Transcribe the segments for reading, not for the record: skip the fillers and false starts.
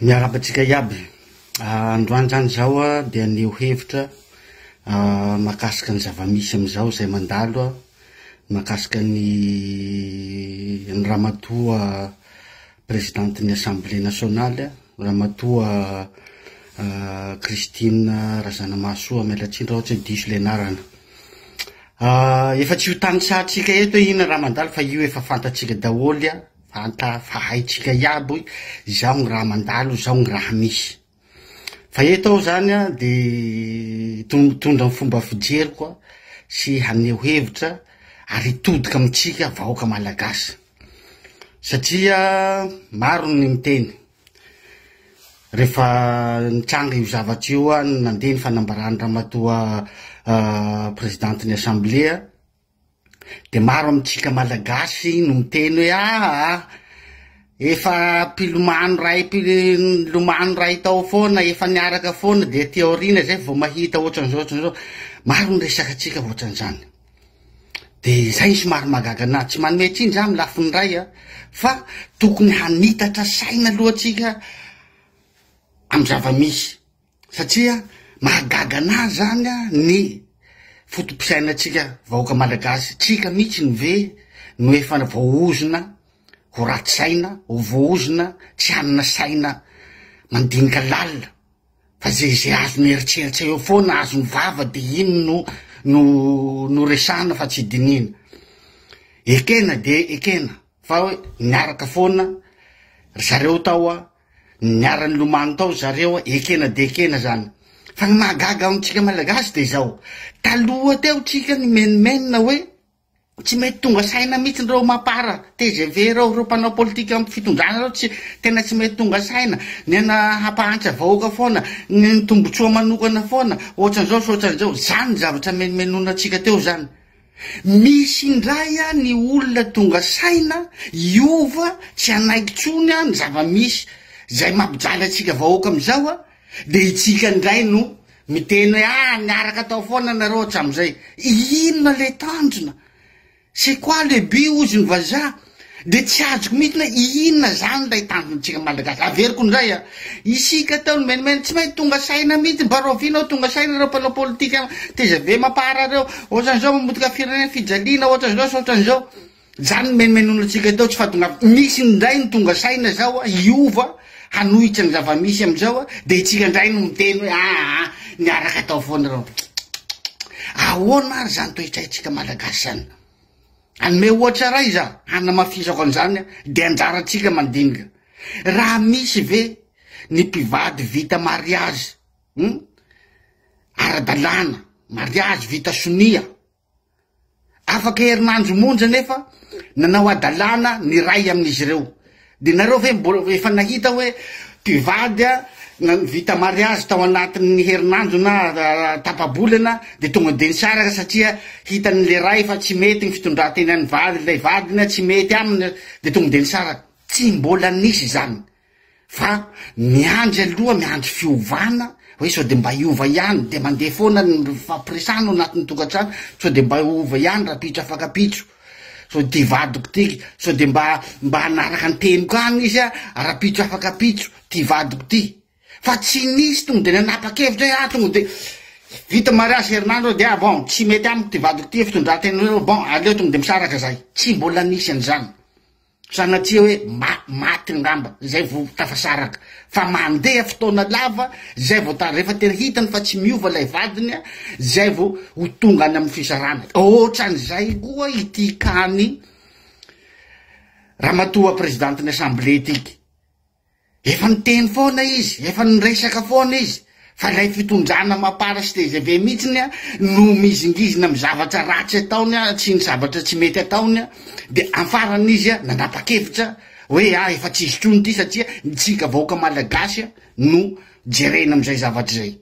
Miarahaba antsika iaby. Androany zany zaho dia haneho hevitra mahakasika ny zava-misy amin'izao izay mandalo mahakasika ny ny ramatoa prezidantin'ny assemblée nationale, ramatoa Christine Razanamahasoa, miala tsiny raha ohatra hoe diso le anarana. Efa tsy ho tanisahantsika eto hoe inona raha mandalo fa io efa fantatsika daholo fanta fa haintsika iaby hoe izao ny raha mandalo, izao ny raha misy. Fa eto aho zany an de hitondra ny fomba fijeriko an sy haneho hevitra ary hitodika amintsika vahoaka malagasy. Satria maro ny miteny, rehefa nitranga io zavatra io an, nandeha ny fanambaran'i ramatoa prezidantin'ny assemblée, De maro amintsika malagasy no miteny hoe aa efa mpilomano ray mpilomano ray tao foana, efa niaraka foana de aty aoriana zay vao mahita ohatran'izao ohatran'izao, maro ny resakantsika ohatran'izany, de zay no somary mahagaga anahy, tsy manome tsiny za amin'ny lafiny iray a, fa tokony hanitatra saina aloha tsika amin'ny zava-misy. Satria mahagaga anah zany ny foto-pisainantsika vahoaka malagasy, tsika mihitsiny ve no efa voahozona ho ratsy saina, ho voahozona tsy hanana saina mandinika lalina fa ze ze azony eritreritra eo foana azony vava de iny no no no resahana fa tsy dinihina. Ekena de ekena fa hoe niaraka foana ry zareo tao a, Niara-nilomano tao zareo, ekena dia ekena zany. Fa ny mahagaga amintsika Malagasy dia izao, taloha teo tsika nimenomenona hoe tsy mety tonga saina mihitsy ireo Mapar, tgv ireo, ireo mpanao politika amin'ny fitondrana ireo tsy tena tsy mety tonga saina, ny ana hampahantra vahoaka foana, ny tombotsoa manokana foana, ohatran'izao sy ohatran'izao, zany ny zavatra menomenonantsika teo zany. Misy indray ny olona tonga saina hiova tsy hanaiky tsony ny zava-misy zay mampijaly antsika vahoaka amizao a, de itsika indray no miteny hoe ah niaraka tao foana nareo hatramizay, inona le tanjona? C'est quoi le but hozy ny vazaha? De tsy azoko mihitsy hoe inona zany ilay tanjontsika malagasy. Averiko indray a, isika teo nimenomenona tsy maintsy tonga saina mihitsy, mba rahoviana ho tonga saina ireo mpanao politika tgv mapar ireo, ohatran'izao mamotika firenena, fijaliana ohatran'izao sy ohatran'izao. Zany nimenomenonantsika teo tsy fahatongavana. Misy indray ny tonga saina zao a, hiova, hanohitra ny zava-misy amin'izao a, de itsika indray no miteny hoe aa niaraka tao foana ireo. Ahoana ary zany toetsaintsika malagasy zany? Hanome ohatra iray za hanamafisako an'izany dia anjarantsika mandinika. Raha misy ve ny mpivady vita mariazy hum ara-dalàna, mariazy vita sonia, afaka herinandro monja nefa nanao hadalana ny iray amin'izy ireo, Dia nareo ve mbola efa nahita hoe mpivady na vita mariazy tao anatin'ny herinandro na tapa-bolana dia tonga dia nisaraka satria hitan'ilay ray fa tsy mety ny fitondran-tenan'ny vady ilay vadiny tsy mety aminy dia tonga dia nisaraka? Tsy mbola nisy izany fa miandry aloha miandry fiovana hoe sao dia mba hiova ihany dia mandeha foana ny fampiresahana ao anatin'ny tokantrano sao dia mba hiova ihany rahampitso afak'ampitso. Sao ity vadiko ity, sao dia mba mba hanaraka ny teniko any izy a, rahampitso afaka ampitso, ity vadiko ity. Fa tsy nisy tonga dia nanapa-kevitra hoe ah tonga dia vita mariazy herinandro aho dia ah bon tsy mety amiko ity vadiko ity, fitondran-tena bon aleo tonga dia misaraka zahay. Tsy mbola nisy an'izany. Sanatria hoe maty angamba zay vao tafasaraka fa mandeha fotoana lava zay vao ta rehefa tena hitany fa tsy miova ilay vadiny a zay vao ho tonga any amin'ny fisarahana. Ohatran'izay koa ity kany ramatoa prezidantin'ny assemblée ity. Efa niteny foana izy, efa niresaka foana izy fa ilay fitondrana mapar sy tgv mihitsiny no mihizingizina amin'ny zavatra ratsy ataony sy ny zavatra tsy mety ataony dia amfarany izy nanapa-kevitra hoe ah efa tsy izy intsony ity satria ny tsika vahoaka malagasy no jerena amin'izay zavatra izay.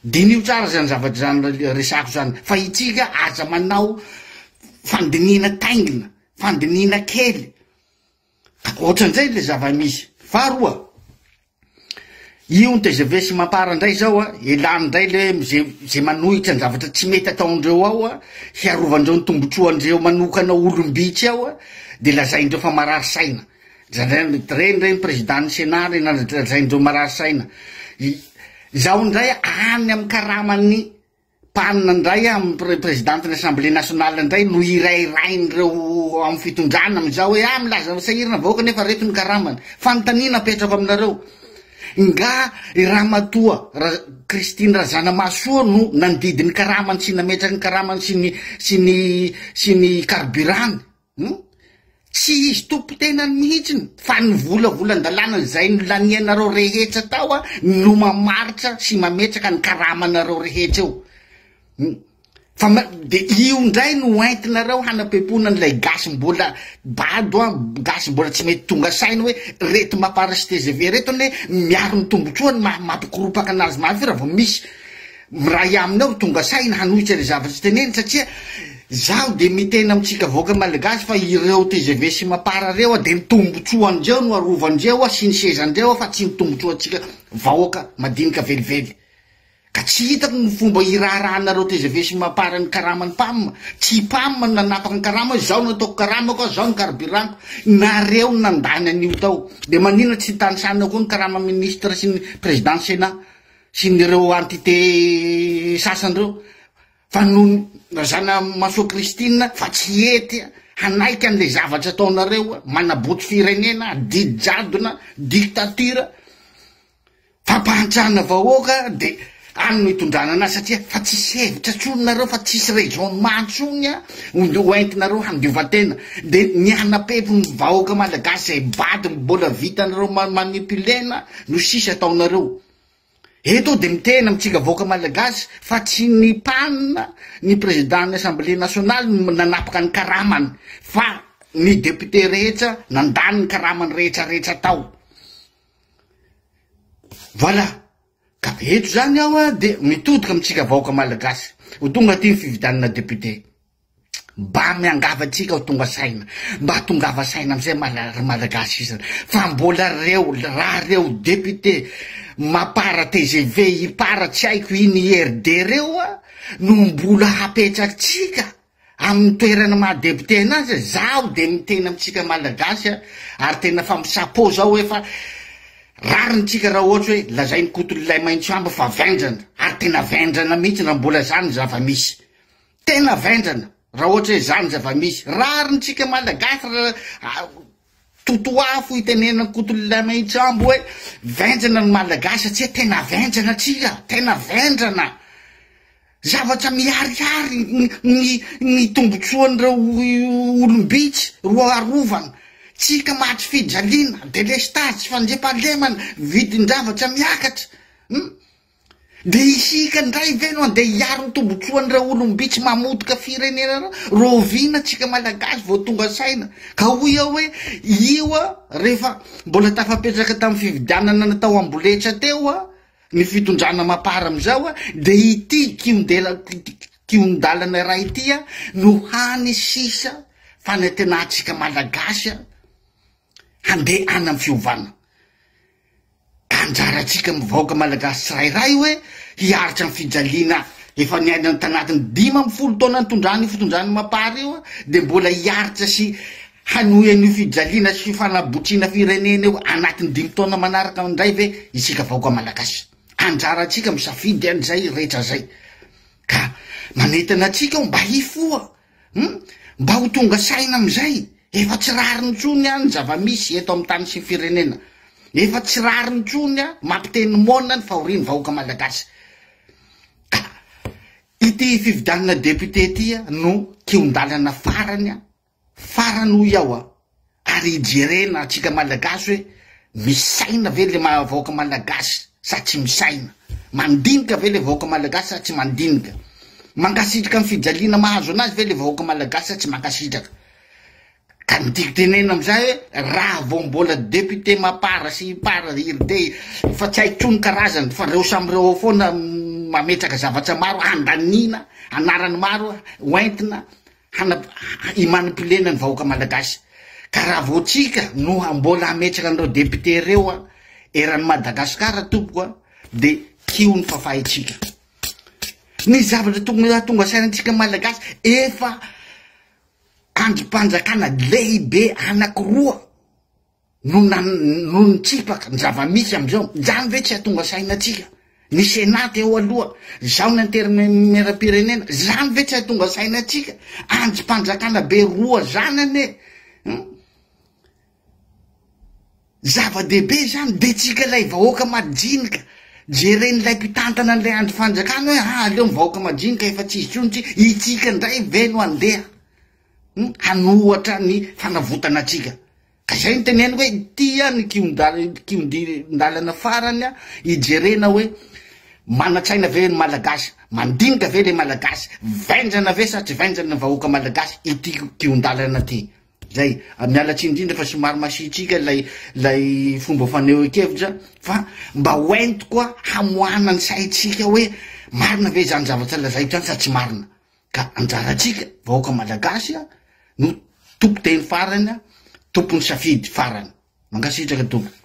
Diniho tsara izany zavatra izany resako izany fa itsika aza manao fandinihana taingina, fandinihana kely. Ohatran'izay le zava-misy. Faharoa, io ny tgv sy Mapar indray zao a, elany indray le hoe ze ze manohitra ny zavatra tsy mety ataondreo ao a, hiarovandreo ny tombotsoandreo manokana olom-bitsy ao a, de lazaindreo fa marary saina. Reny reny président ny Sénat reny lazaindreo marary saina. Izao indray any amin'ny karaman'ny Mpanina indray amin'ny présidente ny assemblée nationale indray no hirairain'ireo amin'ny fitondrana amin'izao hoe ah milaza sahirana vahoaka nefa reto ny karamany. Fanontaniana apetrako aminareo. Nga i ramatoa Christine Razanamahasoa no nandidy ny karamany sy nametraka ny karamany sy ny sy ny sy ny carburant-ny? Hum? Tsy izy tompo-tenany mihitsiny fa ny volavolan-dalàna izay nolanianareo rehetra tao no mamaritra sy mametraka ny karamanareo rehetra eo. Hum? Fa de io indray no entinareo hanapepona an'ilay gasy mbola bado an, gasy mbola tsy mety tonga saina hoe reto mapar sy tgv reto anie miaro ny tombotsoany mampikoropaka anazy mafy raha vao misy Miray aminy ao tonga saina hanohitra ilay zavatra teneniny satria zaho dia miteny amintsika vahoaka malagasy fa ireo tgv sy mapar reo dia ny tombotsoandreo no arovandreo sy ny sezandreo fa tsy ny tombotsoantsika vahoaka madinika velively ka tsy hitako ny fomba hiraharahanareo tgv sy mapar ny karaman'ny pam tsy pam no nanapaka ny karama hoe zao no ataoko karamako zao ny carburant-ko nareo no nandany an'io tao dia maninona tsy tanisanao koa ny karama ministre sy ny président sénat sy ny ireo entité sasany ireo fa noho Razanamahasoa Christine fa tsy hety hanaiky an'le zavatra ataonareo manabotry firenena, didy jadona, dictature, fampahantrana vahoaka de any no itondrana anazy satria fa tsisy hevitra tsony nareo fa tsisy raisonnement tsony a ho entinareo handiovan-tena de ny hanapefo ny vahoaka malagasy zay bado mbola vitanareo manipulena no sisa ataonareo. Eto aho dia miteny amintsika vahoaka malagasy fa tsy ny PAN ny président ny assemblée nationale no nanapaka ny karamany fa ny député rehetra nandany ny karamany rehetra rehetra tao. Voilà. Ka eto zany aho dia mitodika amintsika vahoaka malagasy. Ho tonga aty ny fifidianana député. Mba miangavy antsika ho tonga saina, mba tongava saina amizay ry Malagasy isany, fa mbola reo raha reo député mapar tgv ipar tsy haiko iny IRD reo a no mbola hapetratsika amin'ny toerana maha député anazy, zaho de miteny amintsika Malagasy a, ary tena fa mi-chapeau zao hoe fa rariny tsika raha ohatra hoe lazain'i Koto Lilaimaitsoambo fa vendrana, ary tena vendrana mihitsy raha mbola zany ny zava-misy. Tena vendrana raha ohatra hoe zany zava-misy. Rariny tsika Malagasy raha totoafo itenenan'i Kotolilaimaitsambo hoe vendrana ny Malagasy satria tena vendrana tsika, tena vendrana. Zavatra miharihary ny ny ny tombotsoan'ireo olom-bitsy ro arovana. Tsika maty fijaliana, delestazy, tsy fandriampahalemana, vidin-javatra miakatra. Hum. Dia isika indray ve no andeha hiaro ny tombotsoan'ireo olom-bitsy mamotika firenena ireo? Rahoviana tsika Malagasy vao tonga saina? Ka hoy aho hoe io rehefa mbola tafapetraka tamin'ny fifidianana natao amboletra teo ny fitondrana mapar amin'izao dia ity kihon-dalana iray ity no hany sisa fanantenantsika Malagasy handeha any amin'ny fiovana. Anjarantsika mivaoka Malagasy tsirairay hoe hiaritra ny fijaliana efa niainany tanatin'ny 15 taona nitondrany io fitondran'ny Mapar io dia mbola hiaritra sy hanohy an'io fijaliana sy fifanabotriana firenena io anatin'ny dimy taona manaraka indray ve isika vahoaka Malagasy? Anjarantsika misafidy an'izay rehetra zay ka manentana antsika aho mba hifoha. Hum! Mba ho tonga saina amin'izay! Efa tsy rariny intsony an ny zava-misy eto amin'ny tany sy ny firenena. Efa tsy rariny intsony an, mampiteny moana ny fahorian'ny vahoaka malagasy. Ka ity fifidianana député ity no kihon-dalana farany an, farany hoy aho an. Ary hijerena antsika malagasy hoe misaina ve le vahoaka malagasy sa tsy misaina? Mandinika ve le vahoaka malagasy sa tsy mandinika? Mankasitraka ny fijaliana mahazo anazy ve le vahoaka malagasy sa tsy mankasitraka? Ka ny tiako tenenina amizay hoe raha vao mbola député mapar sy ipar ird fa tsy haiko tsony karazany fa reo samy reo ao foana mametraka zavatra maro handaniana anarany maro hoentina hana hi-manipulena ny vahoaka malagasy. Ka raha vao tsika no mbola hametraka an'ireo député ireo a, eran'i Madagascar tompoko a, de kio ny fafahintsika. Ny zavatra tokony hahatonga saina antsika malagasy, efa andrim-panjakana lehibe anakiroa. No no nitsipaka ny zava-misy amizao, zany ve tsy hahatonga saina antsika? Ny Sénat teo aloha, zao ny antenimierampirenena, zany ve tsy hahatonga saina antsika? Andrim-panjakana be roa zany anie hum. Zava-dehibe zany, de tsika ilay vahoaka majinika, jeren'ilay mpitantana an'ilay andrim-panjakana hoe ah aleo ny vahoaka majinika efa tsisy intsony tsy, itsika ndray ve no andeha hum hanohatra ny fanavotana antsika? Ka zay no teneniko hoe ity an ny kihon-dalana farany an hijerena hoe manan-tsaina ve ny Malagasy, mandinika ve le Malagasy, vendrana ve sa tsy vendrana ny vahoaka Malagasy ity kihon-dalana ity. Zay, miala tsiny indrindra fa somary masiatsiaka ilay ilay fomba fanehoan-kevitra fa mba ho entiko an hamoahana ny saintsika hoe marina ve izany zavatra lazaiko izany sa tsy marina. Ka anjarantsika vahoaka Malagasy no tompon-teny farany, tompon'ny safidy farany. Mankasitraka tompoko.